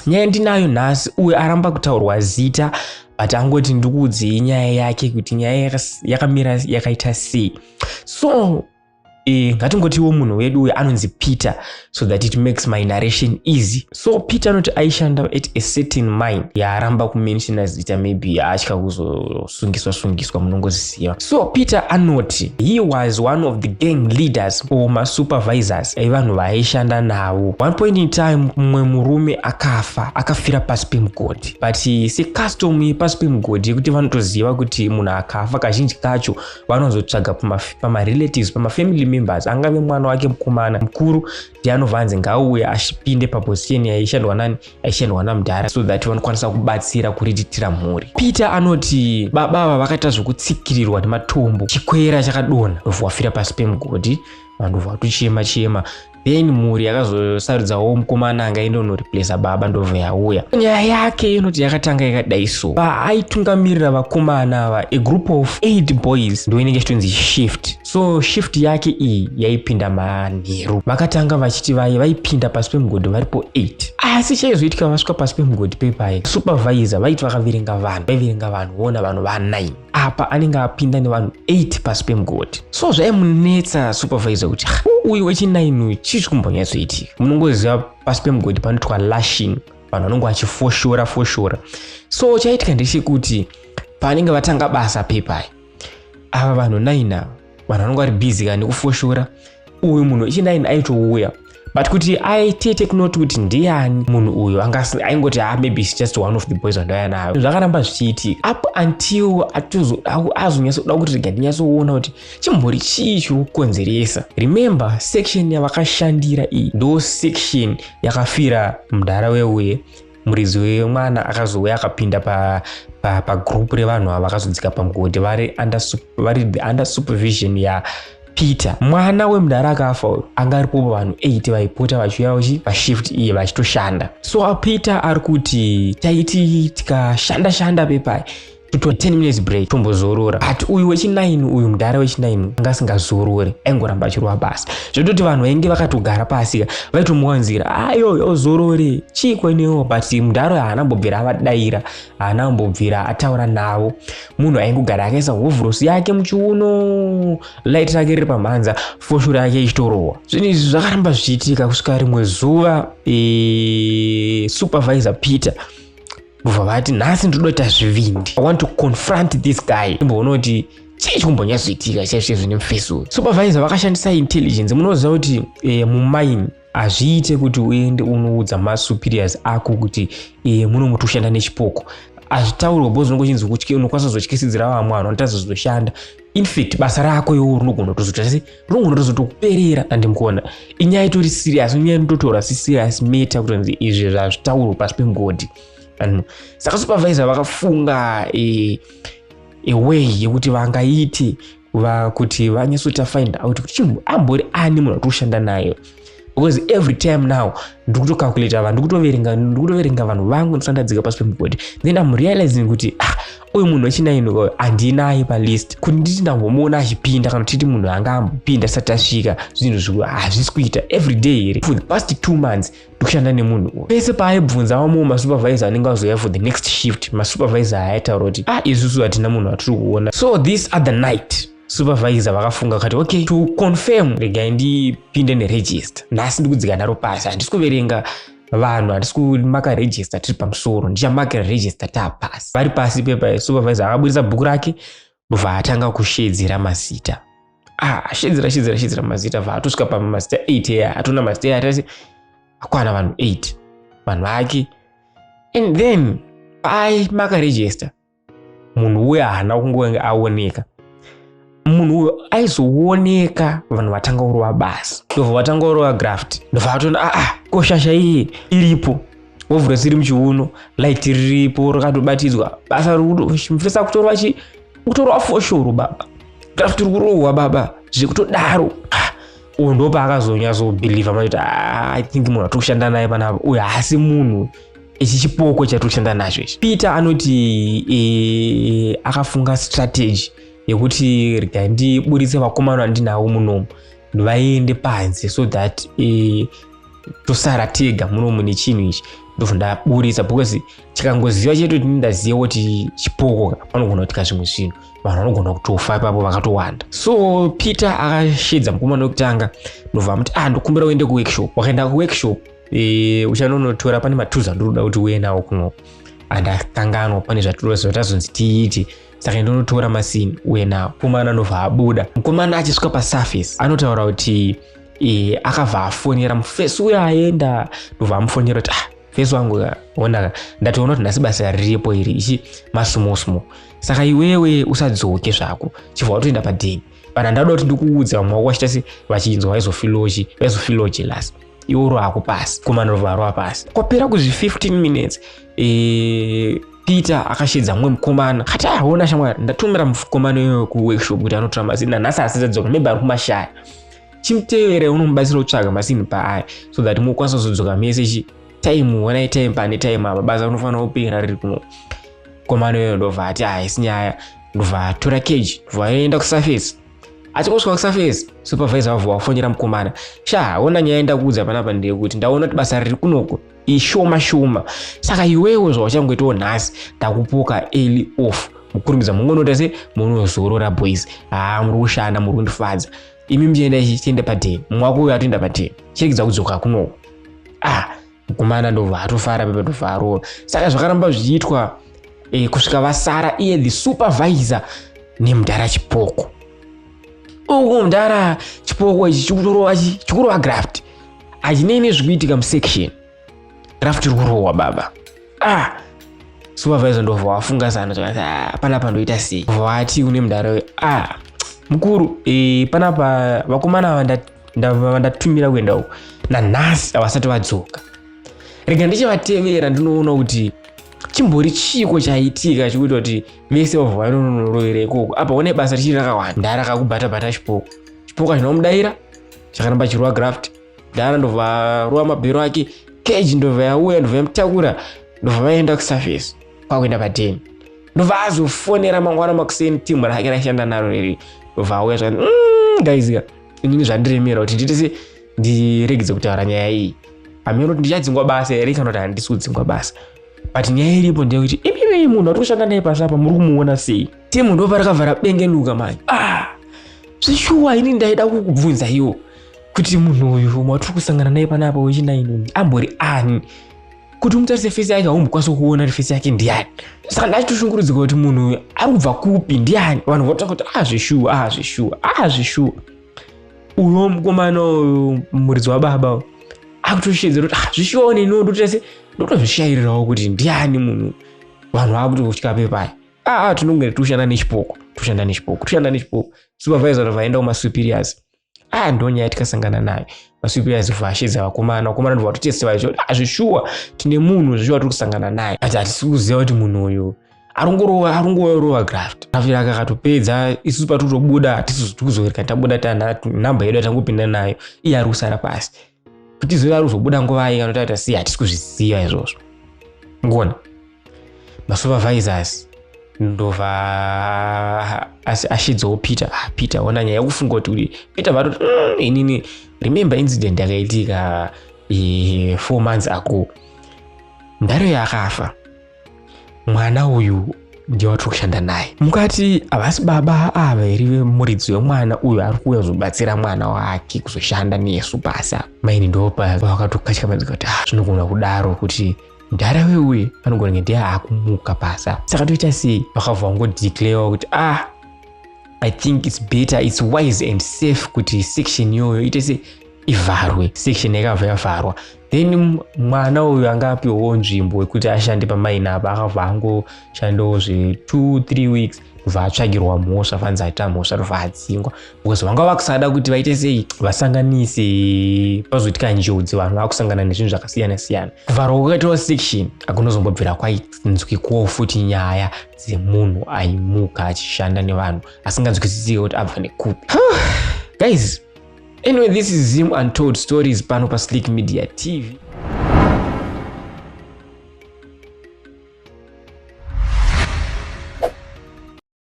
Nyaya ndinayo nhasi, uyo aramba kutaurwa zita, but angoti ndikuudzei nyaya yake kuti nyaya yakamira yakaita sei. So ngatingotiwo munhu wedu uyu anonzi Peter, so that it makes my narration easy. So Peter anoti aishanda at a certain mine yaaramba kumenshina zita, maybe atya kuzosungiswa sungiswa, munongoziva. So Peter anoti he was one of the gang leaders or masupervisors evanhu vaaishanda navo. One point in time, mumwe murume akafa, akafira pasi pemugodhi. But secustom yepasi pemugodhi yekuti vanotoziva kuti munhu akafa, kazhinji kacho vanozotsvaga pamarelatives, pamafamily members, angave mwana wake mukomana mukuru ndiye anobva anzi ngauye achipinde paposition yaishandwa nani, aishandwa namudhara, so that vanokwanisa kubatsira kuriritira mhuri. Peter anoti baba ava vakaita zvokutsikirirwa nematombo, chikwera chakadonha, ndobva wafira pasi pemugodhi. Vanhu vatochema chema. Then mhuri yakazosarudzawo mukomana angaende unoreplaca baba, ndobva yauya. Nyaya yake inoti yakatanga yakadai. So paaitungamirira vakomana ava, a group of 8 boys, ndo inenge ichitonzi shift. So shift yake iyi yaipinda manheru. Vakatanga vachiti vai vaipinda pasi pemugodhi varipo 8, asi chaizoitika vasvika pasi pemugodhi pepai, supervisor vaiti vakaverenga vanhu, vaiverenga vanhu voona vanhu va9, apa anenge apinda nevanhu 8 pasi pemugodhi. So zvaimunetsa supervisor kuti uyu wechi9 uyu, chii chikumbonyatsoitika? Munongoziva pasi pemugodhi panoitwa lashing, vanhu vanonge vachifoshora foshora. So chaitika ndechekuti pavanenge vatanga basa pepai, ava vanhu 9 ava, vanhu vanonge vari busy kana nekufoshora, uyu munhu wechi9 aitouya, but kuti aite take note kuti ndiani munhu uyu, aingoti, "Ah, maybe it's just one of the boys vandauya nayo." Zvakaramba zvichiitika up until azonyatsoda kuti rega ndinyatsoona kuti chimbori chii chiri kukonzeresa. Remember, section yavakashandira iyi ndo section yakafira mudhara weuye. Muridzi wemwana akazouya akapinda pagroup revanhu ava vakazodzika pamugodhi vari under supervision yaPeter. Mwana wemudhara akafa uyu anga aripo pavanhu 8 vaipota vachiuya uchi pashift iyi vachitoshanda. So Peter ari kuti taiti tikashanda shanda pepai, totora 10 minutes break, tombozorora, but uyu wechi9 uyu, mudhara wechi9, anga asingazorore, aingoramba achirova basa, zvototi vanhu vainge vakatogara pasi vaitomuwanzira, "Ayo, ozorore chii kwenewo?" But mudhara haana mbobvira avadaira, haana kumbobvira ataura navo. Munhu aingogara akaisa hovhorosi yake muchiuno, light rake riri pamhanza, foshoro yake ichitorohwa. Zvinhu izvi zvakaramba zvichiitika kusvika rimwe zuva supervisor Peter kubva vati, "Nhasi ndinoda kuita zvivindi. I want to confront this guy, imboona kuti chii chikumbonyatsoitika chaizvo chaizvo nemufesi uyu." Supervisor vakashandisa intelligence. Munoziva kuti mumine hazviite kuti uende unoudza masuperiors ako kuti muno muti ushanda nechipoko. Hazvitaurwa, because unongochinzi unokwanisa kuzotyisidzira vamwe vanhu vanotadza kuzoshanda. In fact, basa rako iwo rinogona kutozoita sei, rinogona kutozotokuperera. Andimukuona inyaya itori serious, inyaya inototora seserious matter, kutonzi izvi zvazvitaurwa pasi pemugodhi. Saka supervisor vakafunga a way yekuti vangaite kuti vanyatsoita find out kuti chinhu ambori ani munhu atiri kushanda nayo, because every time now ndikutocalculata vanhu, ndikutoverenga vanhu vangu ndisandadzika pasi pemugodhi, then I'm realizing kuti, ah, uyu munhu wechi9 handinaye palist kuti nditi ndambomuona achipinda, kana titi munhu anga ambopinda asati asvika. Zvinhu hazvisi kuita every day here. For the past 2 months ndikushanda nemunhu uyu. Pese paaibvunza vamwewo masupervisor anenge azouya for the next shift, masupervisor aitaura kuti, "Ah, isusu hatina munhu atiri kuona." So this other night supervisor vakafunga kati, "Okay, to confirm, regai ndipinde neregister. Nhasi ndikudzika naro pasi, handisi kuverenga vanhu, handisi kumaka register tiri pamusoro, ndichamakira register taapasi." Vari pasi pepa, supervisor akabudisa bhuku rake, ndobva atanga kushedzera mazita. Ah, shedzera, shedzera, shedzera mazita, bva atosvika pamazita 8 eya, atona mazita eya, atasi akwana vanhu 8, vanhu vake. And then paaimaka register, munhu uya haana kungonge aoneka. Munhu uyu aizooneka vanhu vatanga kurova basa, ndobva vatanga kurova graft, ndobva vatona, aa, koshasha iyi iripo, hovhorosi iri muchiuno, light riripo rakatobatidzwa, basa mufesa kutorwa chi kutorwa foshoro baba, graft riri kurohwa baba, zvekutodaro. Uyu ndo paakazonyatsobhilivha manje kuti, "Ah, I think munhu atiri kushanda naye panapa uyu haasi munhu, ichi chipoko chatiri kushanda nacho ichi." Peter anoti akafunga strategy yekuti regai ndiburitse vakomana vandinawo munomu vaende panze, so that tosara tega munomu nechinhu ichi. Ndobva ndaburitsa because chikangoziva chete kuti ndaziva kuti chipoko, panogona kuitika zvimwe zvinhu, vanhu vanogona kutofa ipapo vakatowanda. So Peter akashedza mukomana wekutanga, ndobva amuti, "Ah, ndokumbira uende kuworkshop." Wakaenda kuworkshop, uchanonotora pane matools andinoda kuti uye nawo kuno, andakanganwa pane zvatazonzi tiite, saka ndonotora masini uye nawo. Mukomana ndobva abuda. Mukomana achisvika pasurface anotaura kuti akabva afonera mufesi uyo aenda, ndobva amufonera kuti, "Ah, fesi wangu, ona, ndatoona kuti nhasi basa riripo iri ichi masmall, saka iwewe usadzoke zvako, chibva watoenda padheni pana. Ndauda kuti ndikuudza vamwe wako vachita se vachinzwa vaizofeelawo jealous. Iwe uri hako pasi." Mukomana ndobva arova pasi. Kwapera kuzvi 15 minutes, Peter akashedza mumwe mukomana, akati, "Aona shamwari, ndatumira mukomana iyoyo kuworkshop kuti anotora masini, nanhasi asati maybe ari kumashaya. Chimutevere, unomubatsira kutsvaga masini paaya so that mukwanisa kuzodzoka mese. Chi time, onai time, pane time apa, basa unofanira kupera riri kuno." Mukomana iyoyo ndobva ati, "Haisi nyaya." Ndobva atora cage, ndobva aenda kusurface. Achingosvika kusurface, supervisor wabva wafonera mukomana, "Sha, ona, nyaya ndakuudza panapa ndeyekuti ndaona kuti basa riri kunoko ishoma shoma, saka iwewe zvauchangoitawo nhasi, ndakupoka early off. Mukurumidza mungonoita se munozorora. Boys, haa, muri kushanda, muri kundifadza. Imi muchienda ichi, chiende padheni, mumwe wako uyo atoenda padheni, chiregedza kudzoka kunoko." Ah, mukomana ndobva atofara pepe, ndobva arova. Saka zvakaramba zvichiitwa kusvika vasara iye the supervisor nemudhara chipoko. Uku mudhara chipoko ichi chikutorova, chikurova graft, hachinei nezvikuitika musection, graft iri kurohwa baba. Ah, supervisor ndobva wafunga zano, zvakati, "Ah, panapa ndoita sei?" Bva wati kune mudhara, "Ah, mukuru, panapa vakomana vandatumira kuenda uku nanhasi havasati vadzoka. Rega ndichivatevera, ndinoona kuti chimbori chiko chaitika chikuita kuti vese vabva vanonorovera ikoko. Apa one basa richiri rakawanda." Ndara kakubata-bata chipoko, chipoko chinomudaira, chakaramba chirova graft. Ndara ndobva rova mabhero ake, keji ndobva yauya, ndobva yamutakura, ndobva vaenda kusurface, kwakuenda padheni. Ndobva azofonera mangwana makuseni timu rake raishanda naro riri, ndobva auya zvakanzi, guys ka, inini zvandiremera kuti ndiite se ndiregedze kutaura nyaya iyi. Hameno kuti ndichadzingwa basa here kana kuti handisi kudzingwa basa, but nyaya iripo ndeyekuti imimi munhu atiri kushanda naye pasi apa muri kumuona sei?" Timu ndobva rakabva rabengenuka manje. "Ah, zveshuwa, ini ndaida kukubvunza iwo kuti munhu uyu watiri kusangana naye panapa wechinaini ambori ani? Kuti umutarise face yake, haumbokwanisa kuona kuti face yake ndiani. Saka ndachitoshungurudzika kuti munhu uyu ari kubva kupi, ndiani?" Vanhu votanga kuti, "Ah, zveshuwa, ah, zveshuwa, ah, zveshuwa." Uyo mukomana uyu, muridzi wababa, akutoshedzera kuti, "Ah, zvishuwawo, neniwo ndotoita se ndotozvishayirirawo kuti ndiani munhu." Vanhu vakutotya pepaya. "Ah, tinonge toshanda nechipoko, toshanda nechipoko, toshanda nechipoko." Supervisor vaenda kumasuperiors. "Ah, ndo nyaya tikasangana nayo." Masuperiors vashedza vakomana, vakomana ndobva vatotesta vacho, "Ah, zveshuwa, tine munhu zveshuwa tiri kusangana naye, but hatisi kuziva kuti munhu uyu arongorova, arongorova graft. Graft rake akatopedza, isusu patikutobuda hatisi tikuzoreka tabuda, tana namba yedu yatangopinda nayo, iye ari kusara pasi. Kuti zuva ari kuzobuda nguvai kana taita sei, hatisi kuzviziva izvozvo." Ngona masupervisors ndobva ashidzawo Peter. "Ah, Peter, ona nyaya yekufunga kuti Peter vatoti, inini remember incident yakaitika 4 months ago, ndaro yakafa mwana uyu, ndiye watiri kushanda naye. Mukati havasi baba ava here muridzi wemwana uyu ari kuuya kuzobatsira mwana wake kuzoshanda nesu pasi?" Maini ndopa vakatokatyamadzika kuti, "Ah, zvinogona kudaro kuti mudhara weuye anogona kunge ndiye akumuka pasi, saka toita sei?" Vakabva vangodeclare kuti, "Ah, I think it's better, it's wise and safe kuti section iyoyo ite se ivharwe." Section yakabva yavharwa. Then mwana uyu anga apiwawo nzvimbo yekuti ashande pamaini apa, akabva angoshandawo zve 2 3 weeks, ndobva atsvagirwa mhosva, fanzi aita mhosva, ndobva adzingwa, because vanga vakusada kuti vaite sei, vasanganise pazoitika njodzi, vanhu vakusangana nezvinhu zvakasiyana siyana. Kuvharwa kwakaitawo section hakunozombobvira kwainzwikwawo futi nyaya dzemunhu aimuka achishanda nevanhu asinganzwisisiki kuti abva nekupi. Guys, anyway, this is Zim Untold Stories pano paSlick Media TV.